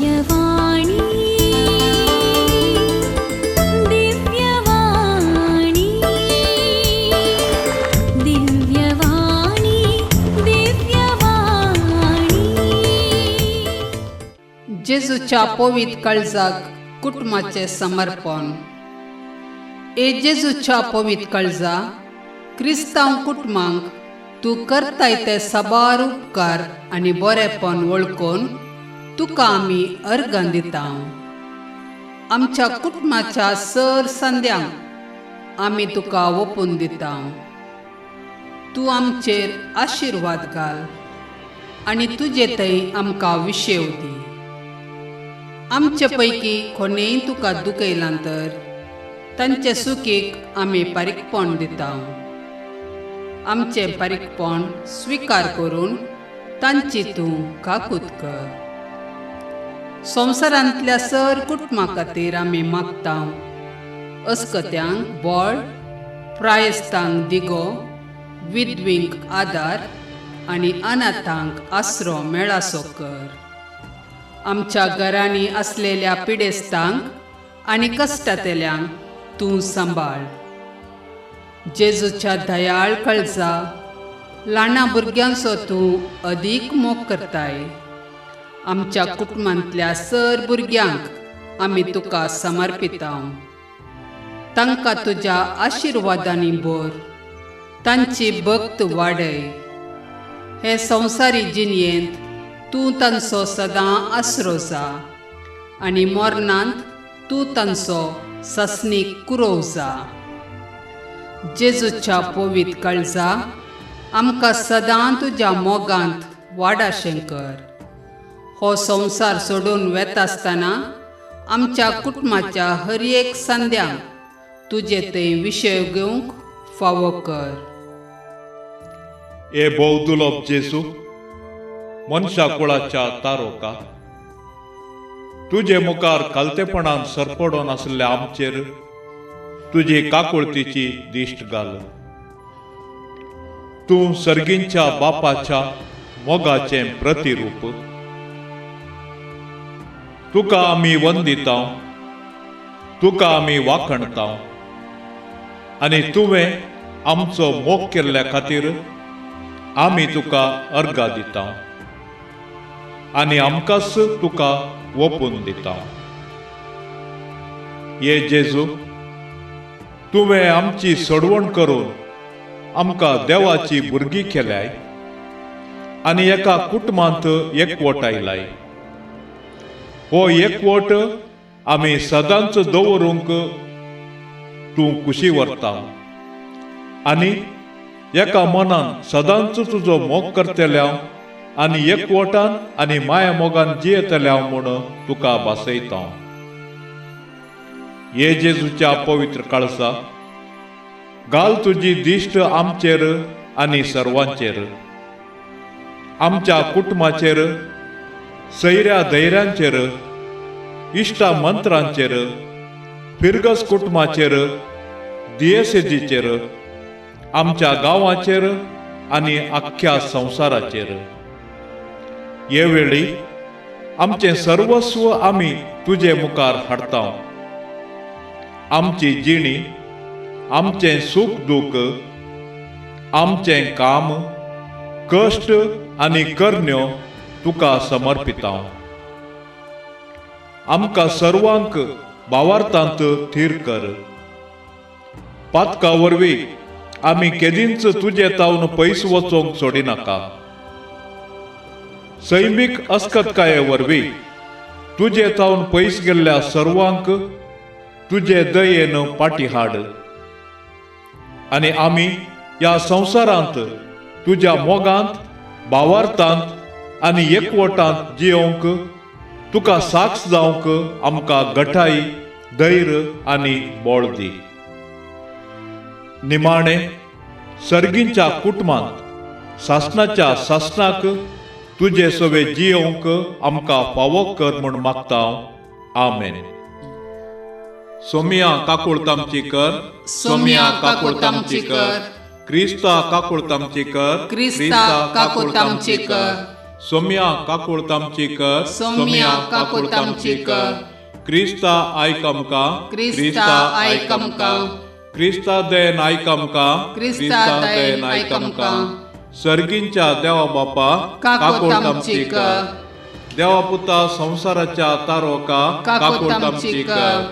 दिव्यवाणी दिव्यवाणी दिव्यवाणी दिव्यवाणी। जेजूच्या पवित्र काळजाक कुटुंबाचें समर्पण। ए जेजूच्या पवित्र काळजा, क्रिस्तांव कुटुंबांक तूं करताय ते साबार उपकार आनी बरेपण वळखून तुका आमी अर्गां दिता। आमच्या कुटुंबाच्या सर संद्यांक आमी तुका ओपून दिता। तूं आमचेर आशिर्वाद घाल आनी तुजे थंय आमकां विशेव दी। आमचे पैकी कोणेय तुका दुखयलां तर तांचे सुखीक आमी पारीकपण दिता। आमचें पारीकपण स्विकार करून तांची तूं काकूत कर। संवसारांतल्या सर कुटुंबा खातीर आमी मागता। अस्कत्यांक बळ, प्रायस्तांक दिगो, विधवींक आदार आनी अनाथांक आसरो मेळासो कर। आमच्या घरांनी आसलेल्या पिडेस्तांक आनी कश्टांतल्यांक तूं सांबाळ। जेजूच्या दयाळ काळजा, ल्हाना भुरग्यांचो तूं अदीक मोग करताय। आमच्या कुटुंबांतल्या सर भुरग्यांक आमी तुका समर्पिता। तांकां तुज्या आशिर्वादांनी भर, तांची भक्त वाडय। हे संवसारी जिणेंत तूं तांचो सदां आसरो जा आनी मरणांत तूं तांचो सासणीक कुरोव जा। जेजूच्या पवित्र काळजा, आमकां सदां तुज्या मोगांत वाडाशें कर। हो संवसार सोडून वेता आसतना आमच्या कुटुंबाच्या हर एक संद्यांक तुजे थंय विशय घेवंक फावो कर। हे भोव दुलोब जेजू, मनशा कुळाच्या तारोका, तुजे मुखार खालतेपणान सरपडोन आसल्या आमचेर तुजी काकुळतीची दिश्ट घाल। तूं सर्गींच्या बापाच्या मोगाचें प्रतिरूप। तुका आमी वंदिता, तुका आमी वाखणता आनी तुवें आमचो मोग केल्ल्या खातीर आमी तुका अर्गां दिता आनी आमकांच तुका ओपून दिता। हे जेजू, तुवें आमची सोडवण करून आमकां देवाची भुरगीं केल्याय आनी एका कुटुंबांत एकवट आयलाय। हो एकवट आमी सदांच दवरूंक तूं कुशी व्हरता आनी एका मनान सदांच तुजो मोग करतल्या आनी एकवटान आनी माया मोगान जियेतल्या म्हूण तुका भासयता। हे जेजूच्या पवित्र काळजा, घाल तुजी दिश्ट आमचेर आनी सर्वांचेर, आमच्या कुटुंबाचेर, सैऱ्या धैर्यांचेर, इश्टा मंत्रांचेर, फिरगस कुटुंबाचेर, दियेसेजीचेर, आमच्या गांवाचेर आनी आख्ख्या संवसाराचेर। हे वेळी आमचें सर्वस्व आमी तुजे मुखार हाडटा। आमची जिणी, आमचें सूख दूख, आमचें काम, कश्ट आनी करण्यो तुका समर्पिता। आमकां सर्वांक भावार्थांत थीर कर। पातका वरवीं आमी केदींच तुजे तावन पयस वचोंक सोडिनाका। सैमीक अस्कतकाये वरवीं तुजे तावन पयस गेल्ल्या सर्वांक तुजे दयेन पाटी हाड आनी आमी ह्या संवसारांत तुज्या मोगांत, भावार्थांत आनी एकवटांत जियोवंक तुका साक्ष जावंक आमकां गठाय, धैर्य आनी बळ दी। निमाणें सर्गींच्या कुटुंबांत सासणाच्या सासणाक तुजे सवे जियोवंक आमकां फावो कर म्हूण मागता। आमेन। सोमिया काकुळतामची कर, सोमिया काकुळतामची कर, क्रिस्ता काकुळतामची कर, क्रिस्ता काकुळतामची कर, सोम्या काकूळत आमची कर. सोम्या काकूळत आमची कर. क्रिस्ता आयक आमकां. क्रिस्ता आयक आमकां. क्रिस्ता दयेन आयक आमकां. क्रिस्ता दयेन आयक आमकां. सर्गींच्या देवा बापा काकूळत आमची कर. देवा पुता संवसाराच्या तारोका काकूळत आमची कर.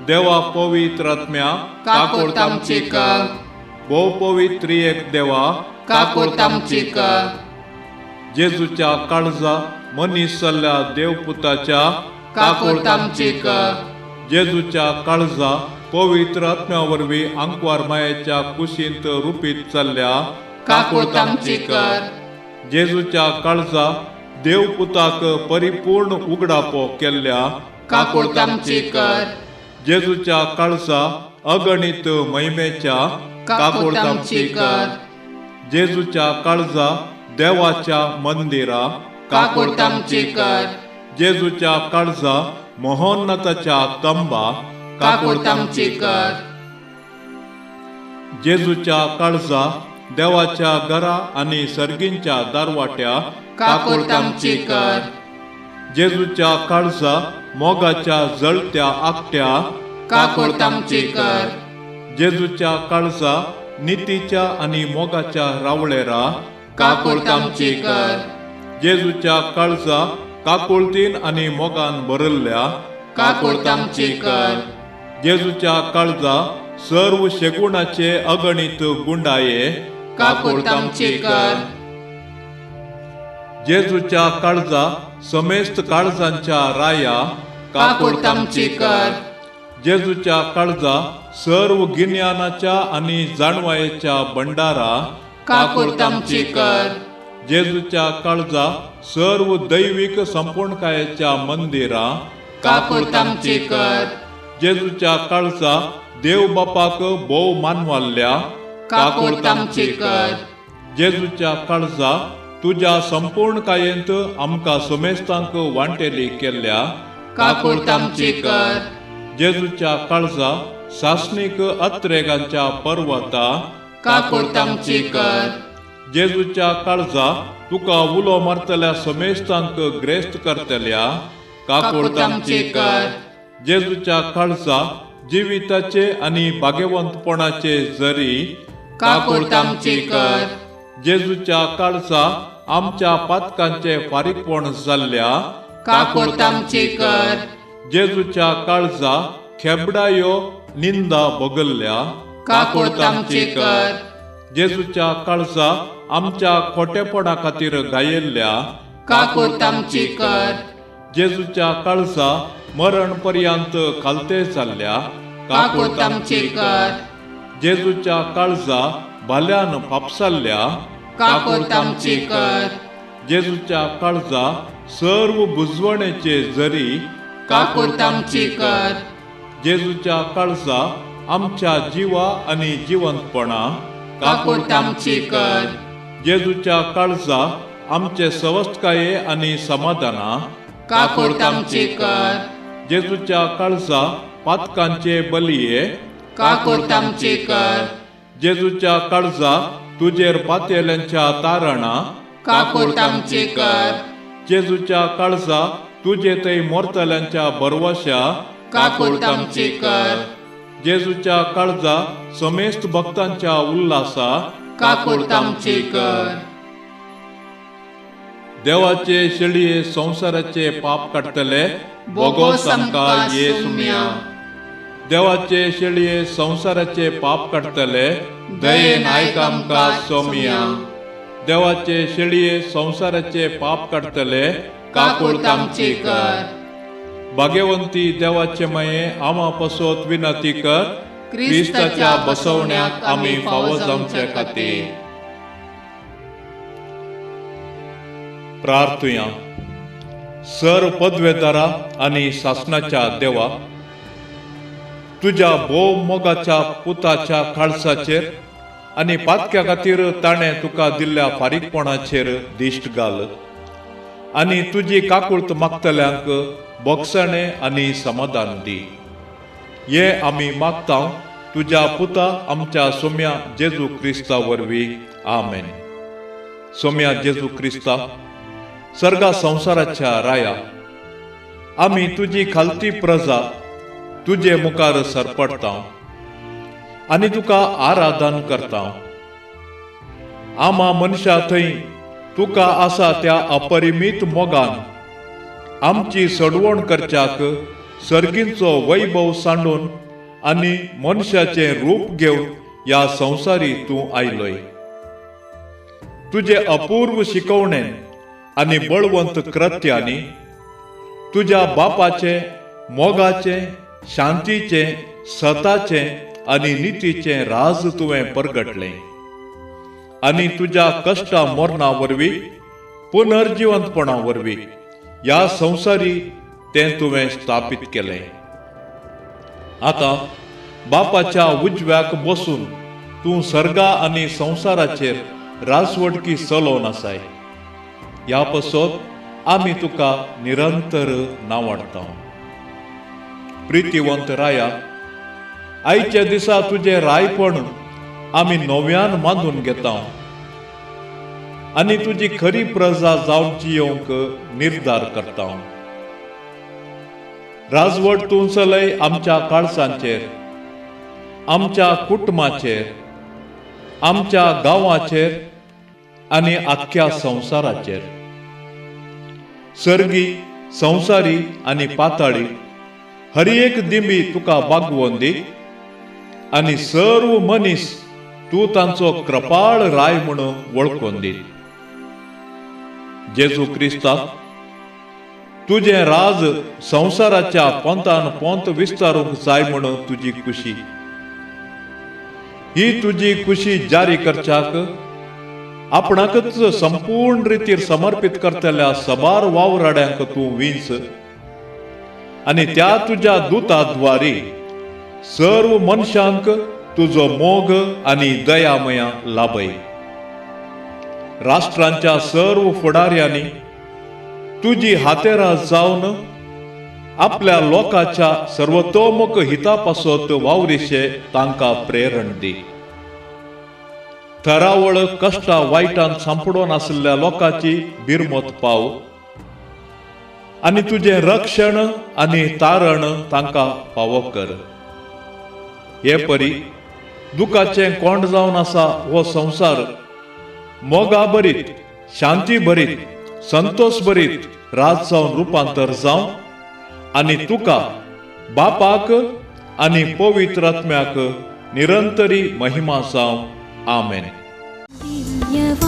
देवा पवित्र आत्म्या काकूळत आमची कर. भोव पवित्र एक देवा काकूळत आमची कर. जेजूच्या काळजा मनीस जाल्ल्या देवपुताच्या काकूळत आमची कर. जेजूच्या काळजा पवित्र आत्म्या वरवीं आंकवार मायेच्या कुशींत रुपीत जाल्ल्या काकूळत आमची कर. जेजूच्या काळजा देवपुताक परिपूर्ण उगडापो केल्ल्या काकूळत आमची कर. जेजूच्या काळजा अगणित महिमेच्या काकूळत आमची कर. जेजूच्या काळजा देवाच्या मंदिरा काकूळत आमची कर. जेजूच्या काळजा महोन्नताच्या तंबा काकूळत आमची कर. जेजूच्या काळजा देवाच्या घरा आनी सर्गींच्या दारवाट्या काकूळत आमची कर. जेजूच्या काळजा मोगाच्या जळत्या आकट्या काकूळत आमची कर. जेजूच्या काळजा नितीच्या आनी मोगाच्या रावळेरा काकूळत आमची कर. जेजूच्या काळजा काकुळतीन आनी मोगान भरिल्ल्या काकूळत आमची कर. जेजूच्या काळजा सर्व शेगुणाचे अगणित गुंडाये काकूळत आमची कर. जेजूच्या काळजा समेस्त काळजांच्या राया काकूळत आमची कर. जेजूच्या काळजा सर्व गिन्यानाच्या आनी जाणवायेच्या भंडारा काकूळत आमची कर. जेजूच्या काळजा सर्व दैवीक संपूर्णकायेच्या मंदिरा काकूळत आमची कर. जेजूच्या काळजा देव बापाक भोव मानवाल्ल्या काकूळत आमची कर. जेजूच्या काळजा तुज्या संपूर्णकायेंत आमकां समेस्तांक वांटेली केल्ल्या काकूळत आमची कर. जेजूच्या काळजा सासणीक अत्रेगांच्या पर्वता काकूळत आमची कर. जेजूच्या काळजा तुका उलो मारतल्या समेस्तांक ग्रेस्त करतल्या काकूळत आमची कर. जेजूच्या काळजा जिविताचे आनी भाग्यवंतपणाचे जरी काकूळत आमची कर. जेजूच्या काळजा आमच्या पातकांचे फारीकपण जाल्ल्या काकूळत आमची कर. जेजूच्या काळजा खेबडायो निंदा भोगल्ल्या काकूळत आमची कर. जेजूच्या काळजा आमच्या खोटेपणा खातीर गायिल्ल्या काकूळत आमची कर. जेजूच्या काळजा मरण पर्यंत खालते जाल्ल्या काकूळत आमची कर. जेजूच्या काळजा भाल्यान फापसाल्ल्या काकूळत आमची कर. जेजूच्या काळजा सर्व बुजवणेचे जरी काकूळत आमची कर. जेजूच्या काळजा आमच्या जिवा आनी जिवंतपणा काकूळत आमची कर. जेजूच्या काळजा आमचे सवस्तकाये आनी समाधाना काकूळत आमची कर. जेजूच्या काळजा पातकांचे बलिये काकूळत आमची कर. जेजूच्या काळजा तुजेर पातेल्यांच्या तारणा काकूळत आमची कर. जेजूच्या काळजा तुजे थंय मोरतल्यांच्या भरवश्या काकूळत आमची कर. जेजूच्या काळजा समेस्त भक्तांच्या उल्हासा काकूळत आमची कर. देवाचे शेळये संवसाराचे पाप काडटले बोगोस आमकां ये सुम्या. देवाचे शेळये संवसाराचे पाप काडटले दयेन आयक आमकां सोम्या. देवाचे शेळये संवसाराचे पाप काडटले काकूळत आमची कर. भाग्यवंती देवाचे माये आमा पसोत विनंती कर क्रिस्ताच्या बसवण्याक आमी फावो जावचे खातीर. प्रार्थुया. सर पदवेदारा आनी सासणाच्या देवा, तुज्या भोव मोगाच्या पुताच्या काळसाचेर आनी पातक्या खातीर ताणें तुका दिल्ल्या फारीकपणाचेर दिश्ट घाल आनी तुजी काकूळत मागतल्यांक बोगसणें आनी समाधान दी. हे आमी मागता तुज्या पुता आमच्या सोम्या जेजू क्रिस्ता वरवीं. आमेन. सोम्या जेजू क्रिस्ता, सर्गा संवसाराच्या राया, आमी तुजी खालती प्रजा तुजे मुखार सरपडटा आनी तुका आराधन करता. आमा मनशा थंय तुका आसा त्या अपरिमीत मोगान आमची सडवण करच्याक सर्गींचो वैभव सांडून आनी मनशाचें रूप घेवन ह्या संवसारी तूं आयलोय. तुजे अपूर्व शिकवणेन आनी बळवंत कृत्यांनी तुज्या बापाचें, मोगाचें, शांतीचें, सताचें आनी नितीचें राज तुवें परगटलें आनी तुज्या कश्टा मरणा वरवीं, पुनर्जिवंतपणा वरवीं ह्या संवसारी तें तुवें स्थापीत केलें. आतां बापाच्या उजव्याक बसून तूं सर्गा आनी संवसाराचेर राजवटकी चलोवन आसाय. ह्या पासत आमी तुका निरंतर नांवाडटा. प्रितीवंत राया, आयच्या दिसा तुजें रायपण आमी नव्यान मानून घेता आनी तुजी खरी प्रजा जावन जियोवंक निर्धार करता. राजवट तूं चलय आमच्या काळसांचेर, आमच्या कुटुंबाचेर, आमच्या गांवाचेर आनी आख्ख्या संवसाराचेर. सर्गी, संवसारी आनी पाताळी हर एक दिंबी तुका बागवोन दी आनी सर्व मनीस तूं तांचो कृपाळ राय म्हणून वळखून दी. जेजू क्रिस्ता, तुजें राज संवसाराच्या पोंतान पोंत विस्तारूंक जाय म्हणून तुजी खुशी, ही तुजी खुशी जारी करच्याक आपणाकच संपूर्ण रितीर समर्पीत करतल्या सबार वावराड्यांक तूं विंच आनी त्या तुज्या दुताद्वारी सर्व मनशांक तुजो मोग आनी दयामया लाभय. राष्ट्रांच्या सर्व फुडाऱ्यांनी तुजी हातेरां जावन आपल्या लोकांच्या सर्वतोमुख हिता पासत वावरिशे तांकां प्रेरण दी. थरावळ कश्टा वायटान सांपडून आशिल्ल्या लोकांची बिरमत पाव आनी तुजें रक्षण आनी तारण तांकां फावो कर. हे परी दुखाचें कोंड जावन आसा हो संवसार मोगा भरीत, शांती भरीत, संतोष भरीत राज जावन रुपांतर जावं आनी तुका बापाक आनी पवित्र आत्म्याक निरंतरी महिमा जावं. आमेन. दिव्यवाणी.